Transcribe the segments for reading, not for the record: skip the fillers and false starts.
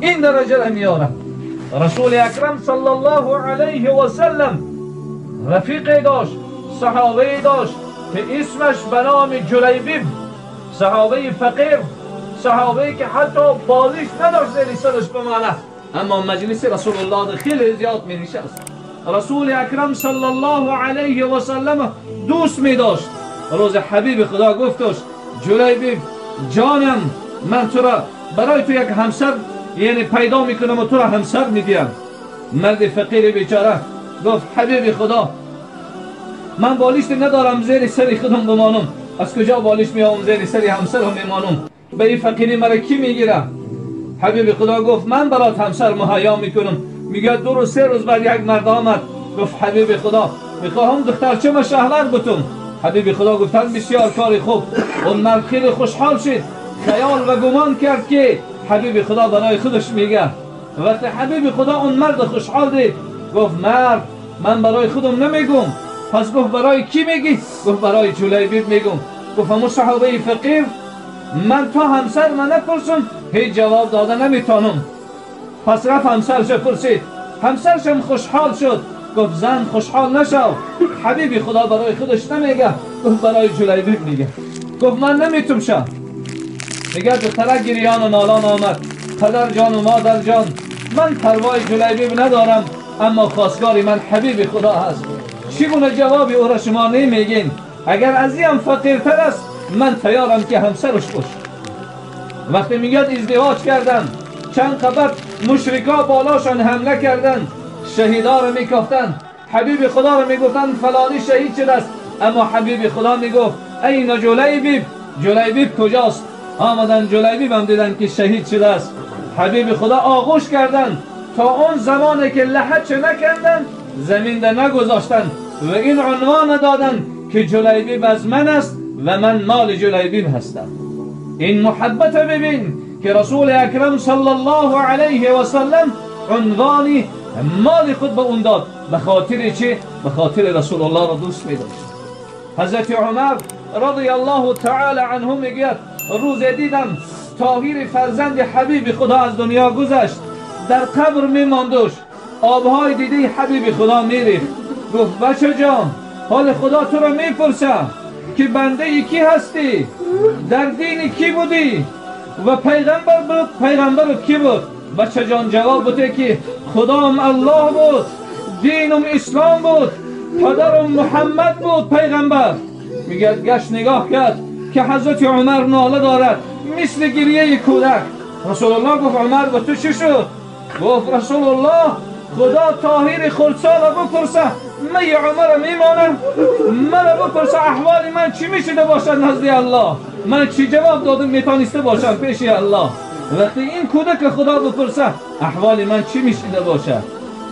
این درجه را میاره. رسول اکرم صلی الله علیه و سلم رفیق داشت، صحابه داشت که اسمش به نام جلیبیب، صحابه فقیر، صحابه که حتی بالش نداشت زیر سرش بمانه، اما مجلس رسول الله خیلی زیاد می نشست. رسول اکرم صلی الله علیه و سلم دوست می داشت. روز حبیب خدا گفتش جلیبیب جانم، من تو را برای تو یک همسر یعنی پیدا میکنم و تو را همسر میدیم. مرد فقیر بیچاره گفت حبیب خدا من بالشت ندارم زیر سر خودم بمانم، از کجا بالش میام زیر سر همسرم میمانم؟ به این فقیری مرا کی میگیره؟ حبیب خدا گفت من برات همسر مهیا میکنم. میگه 2 روز 3 روز بعد یک مرد آمد گفت حبیب خدا میخواهم دخترچم شهور بتم. حبیب خدا گفتن بسیار کاری خوب. اون مرد خیلی خوشحال شد، خیال و گمان کرد که حبیب خدا برای خودش میگه. وقتی حبیب خدا اون مرد خوشحال دید گفت مرد من برای خودم نمیگم. پس گفت برای کی میگی؟ گفت برای جلیبیب میگم. گفت همون صحابه فقیر من تا همسر من نپرسم هیچ جواب داده نمیتونم. پس رفت همسرش پرسید، همسرش هم خوشحال شد. گفت زن خوشحال نشو، حبیب خدا برای خودش نمیگه، گفت برای جلیبیب میگه. گفت من نمیتونم شم. میگه دختره گریان و نالان آمد، پدر جان و مادر جان من پروای جلیبیب ندارم، اما خواستگاری من حبیب خدا هست. چگونه جوابی او را شما نمیگین؟ اگر از این فقیرتر است من تیارم که همسرش باش. وقتی میگه ازدواج کردن، چند قبر مشرکا بالاشان حمله کردن، شهیدا را میکافتن، حبیب خدا را میگفتن فلانی شهید شده است، اما حبیب خدا میگفت این جلیبیب، جلیبیب کجاست؟ آمدن جلیبیب هم دیدن که شهید شده است. حبیب خدا آغوش کردن تا اون زمانی که لحد نکندن زمین ده نگذاشتن و این عنوان دادن که جلیبیب از من است و من مال جلیبیب هستم. این محبت ببین که رسول اکرم صلی الله علیه و سلم عنوانی مال خود به اون داد. به خاطر چه؟ به خاطر رسول الله را دوست می داشت. حضرت عمر رضی الله تعالی عنه میگوید روز دیدم طاهر فرزند حبیب خدا از دنیا گذشت، در قبر میماندش، آبهای دیده حبیب خدا میریخت. گفت بچه جان حال خدا تو را میپرسه که بنده کی هستی، در دین کی بودی و پیغمبر بود، پیغمبر کی بود؟ بچه جان جواب بوده که خدام الله بود، دینم اسلام بود، پدرم محمد بود پیغمبر. میگه گشت نگاه کرد که حضرت عمر ناله دارد مثل گریه کودک. رسول الله گفت عمر و تو چی شد؟ گفت رسول الله خدا طاهر خردسال بپرسه می عمر میمانه، مرا بپرسه احوال من چی میشده باشد نزد الله، من چی جواب دادم میتانسته باشم پیش الله. وقتی این کودک خدا بپرسه احوال من چی میشده باشه.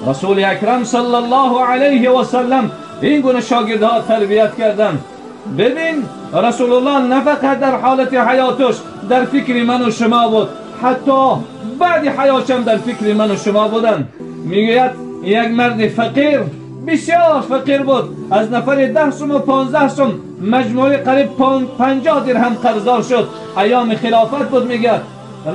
رسول اکرم صلی الله علیه و سلم این گونه شاگردها تربیت کردن. ببین رسول الله نه فقط در حالت حیاتش در فکر من و شما بود، حتی بعد حیاتش در فکر من و شما بودن. میگوید یک مرد فقیر بسیار فقیر بود، از نفر 10 سوم و 15 سوم مجموعه قریب 50 درهم قرضدار شد. ایام خلافت بود. میگه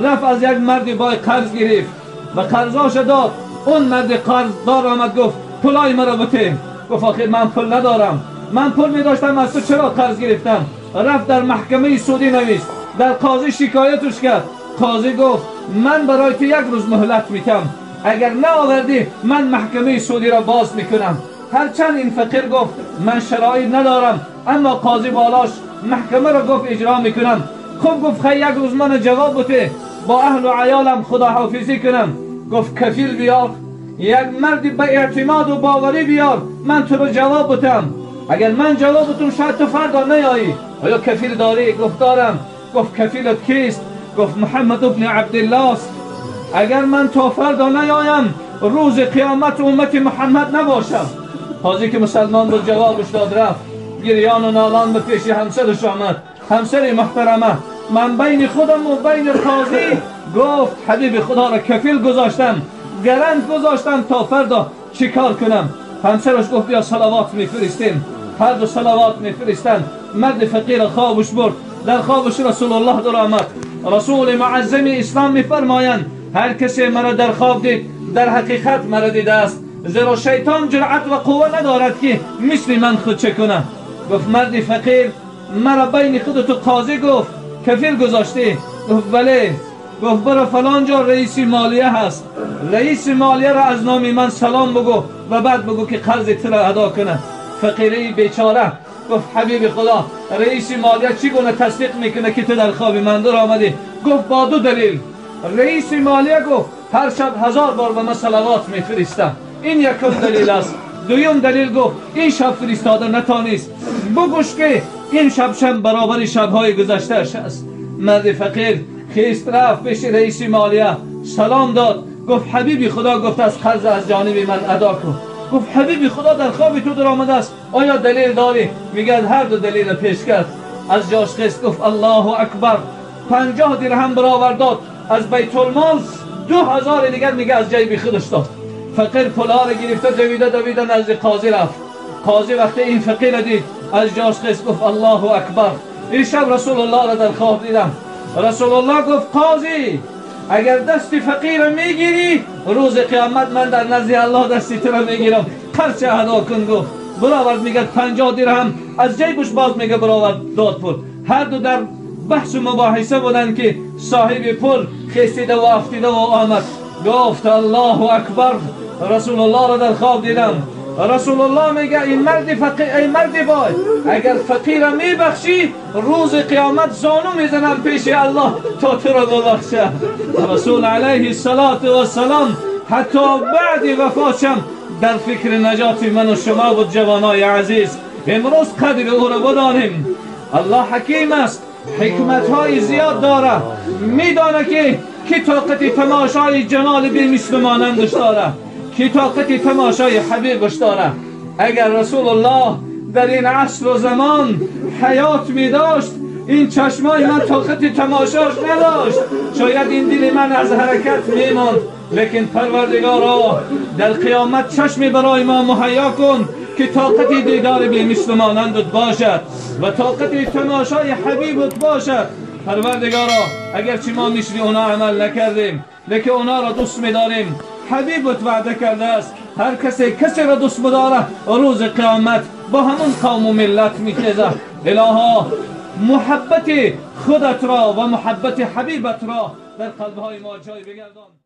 رفت از یک مرد بای قرض گرفت و قرضاش داد. اون مرد قرضدار آمد گفت پولای مرا بده. گفت آخر من پول ندارم، من پول می داشتم از تو چرا قرض گرفتم؟ رفت در محکمه سودی نوشت، در قاضی شکایتش کرد. قاضی گفت من برای تو یک روز مهلت میتم، اگر نآوردی من محکمه سودی را باز میکنم. هرچند این فقیر گفت من شرایط ندارم، اما قاضی بالاش محکمه را گفت اجرا میکنم. خب گفت خیلی یک روز من جواب بده، با اهل و عیالم خداحافظی کنم. گفت کفیل بیار، یک مردی به اعتماد و باوری بیار، من تو رو جواب بدم. اگر من جواب بدم شاید تو فردا نیایی. آیا کفیل داری؟ گفت دارم. گفت کفیلت کیست؟ گفت محمد ابن عبدالله است. اگر من تا فردا نیایم روز قیامت امت محمد نباشم. قاضی که مسلمان بود جوابش داد، رفت گریان و نالان به پیش همسرش آمد. همسر محترمه، من بین خودم و بین قاضی گفت حبیب خدا را کفیل گذاشتم، گرند گذاشتم تا فردا چیکار کنم؟ همسرش گفت بیا صلوات میفرستیم. هر دو صلوات میفرستند. مرد فقیر خوابش برد، در خوابش رسول الله در آمد. رسول معظم اسلام میفرمایند هر کسی مرا در خواب دید در حقیقت مرا دیده است، زیرا شیطان جرأت و قوه ندارد که مثل من خود چه کنه. گفت مرد فقیر مرا بین خودت و قاضی گفت کفیل گذاشتی؟ گفت بله. گفت برو فلان جا رئیس مالیه هست، رئیس مالیه را از نام من سلام بگو و بعد بگو که قرض تو را ادا کنه. فقیره بیچاره گفت حبیب خدا رئیس مالیه چگونه تصدیق میکنه که تو در خواب من در آمدی؟ گفت با دو دلیل. رئیس مالیه گفت هر شب 1000 بار به من صلوات میفرسته، این یکم دلیل است. دویم دلیل گفت این شب فرستاده نتانیست، بگوش که این شب شب برابر شبهای گذشته است. مرد فقیر خیست رفت پیش رئیس مالیه سلام داد، گفت حبیبی خدا گفت از قرض از جانب من ادا کن. گفت حبیبی خدا در خواب تو در آمده است، آیا دلیل داری؟ میگه هر دو دلیل پیش کرد. از جاش خیست گفت الله اکبر، 50 درهم برآورد داد از بیت المال، 2000 دیگر میگه از جیب خودش داد. فقیر پولها را گرفته دویده دویده نزد قاضی رفت. قاضی وقتی این فقیر دید از جاش خیست گفت الله اکبر، این شب رسول الله را در خواب دیدم. رسول الله گفت قاضی اگر دست فقیر میگیری روز قیامت من در نزد الله دستی تو را میگیرم، قرض ادا کن. گفت برآورد، میگه 50 درهم از جیبش باز میگه برآورد داد پول. هر دو در بحث و مباحثه بودند که صاحب پول خیستیده و افتیده و آمد. گفت الله اکبر، رسول الله را در خواب دیدم. رسول الله میگه این مرد فقیر، ای مرد بای، اگر فقیر میبخشی روز قیامت زانو میزنم پیش الله تا تو را ببخشه. رسول علیه الصلاة والسلام حتی بعد وفاتشم در فکر نجات من و شما بود. جوانای عزیز امروز قدر او را بدانیم. الله حکیم است، حکمت های زیاد داره، میدانه که طاقت تماشای جمال بی مثل مانندش داره، که طاقت تماشای حبیبش داره. اگر رسول الله در این عصر و زمان حیات می داشت این چشمای من طاقت تماشاش نداشت، شاید این دل من از حرکت می ماند. لیکن پروردگارا در قیامت چشمی برای ما مهیا کن که طاقت دیدار بی مثل مانندت باشد و طاقت تماشای حبیبت باشد. پروردگارا اگرچه ما مثل اونا عمل نکردیم لیکن اونا را دوست می‌داریم. حبیبت وعده کرده است هر کسی کسی را دوست بداره روز قیامت با همون قوم و ملت میخیزه. الها محبت خودت را و محبت حبیبت را در قلبهای ما جای بگردان.